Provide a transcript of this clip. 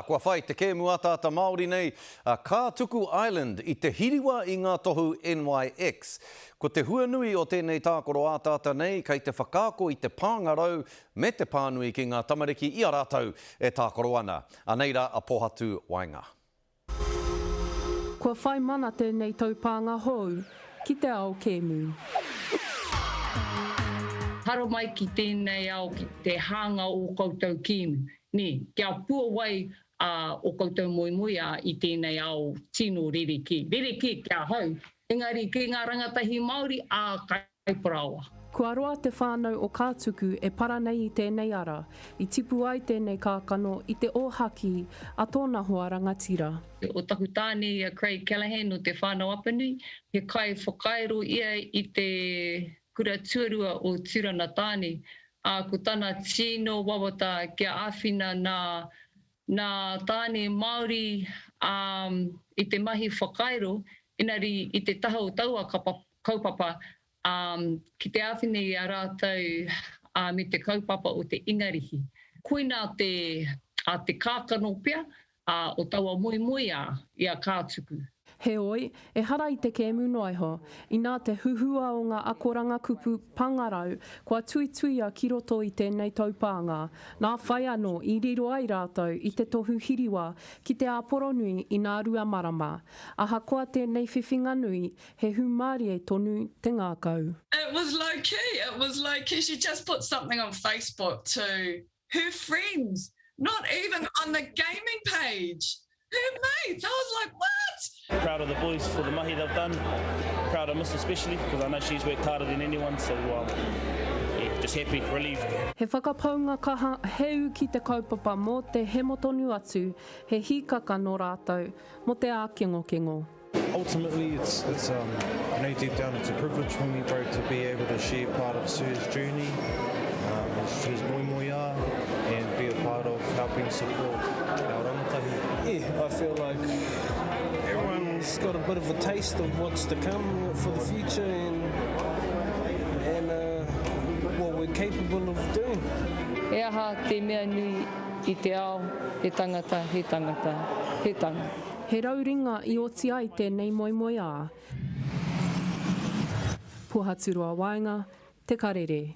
Kua whai te kēmu ataata Māori nei a Ka Tuku Island i te hiriwa i ngā tohu NYX. Ko te huanui o tēnei tākaro ataata nei kei te whakaako i te pāngarau me te pānui ki ngā tamariki i a rātou e tākaro ana. Anei rā a Pohatu Waenga. Kua whai mana tēnei taupānga hou ki te ao kēmu. Haramai ki tēnei ao ki te hanga ō koutou kēmu, nē, kia puawai ā ō koutou moemoeā i tēnei ao tino rerekē. Rerekē ki ahau, engari ki ngā rangatahi Māori, ā, Kaiparaoa. Kua roa te whānau o Kātuku e para nei i tēnei ara, i tipu ai tēnei kākano i te ōhakī a tōna hoa rangatira. O taku tāne i a Craig Callaghan o Te Whānau-a-Apanui, he kaiwhakairo ia i te kura tuarua o Turana Tāne, ā, ko tana tino wawata kia āwhina nā nā tāne Māori ā, i te mahi whakairo, engari i te taha o taua kaupapa, ā, ki te āwhina i a rātou ā, me te kaupapa o te Ingarihi. Koinā te, ā, te kākano pea, ā, o taua moemoeā i a Kātuku. Heoi, ehara i te kēmu noa iho, inā te huhua o ngā akoranga kupu pangarau kua tuituia ki roto i tēnei taupānga, nā whai anō i riro ai rātou i te tohu hiriwa ki te Āporonui inā marama. Ahakoa tēnei whiwhinga nui, he hūmārie tonu te ngākau. It was low key, it was low key, she just put something on Facebook to her friends, not even on the gaming page, her mates, I was like what? Proud of the boys for the mahi they've done, proud of Miss especially because I know she's worked harder than anyone so um, yeah, just happy, relieved. He whakapaunga kaha, he ū ki te kaupapa mō te hemo tonu atu, he hīkaka nō rātou mō te ākengokengo. Ultimately it's it's um you know deep down it's a privilege for me bro to be able to share part of Sir's journey, um, his, his moemoeā and be a part of helping support our rangatahi. Yeah, I feel like everyone's got a bit of a taste of what's to come for the future and and uh, what we're capable of doing. He aha te mea nui i te ao, he tangata, he tangata, he tangata. He rauringa i oti ai tēnei moemoeā. Pohaturoa Waenga, Te Karere.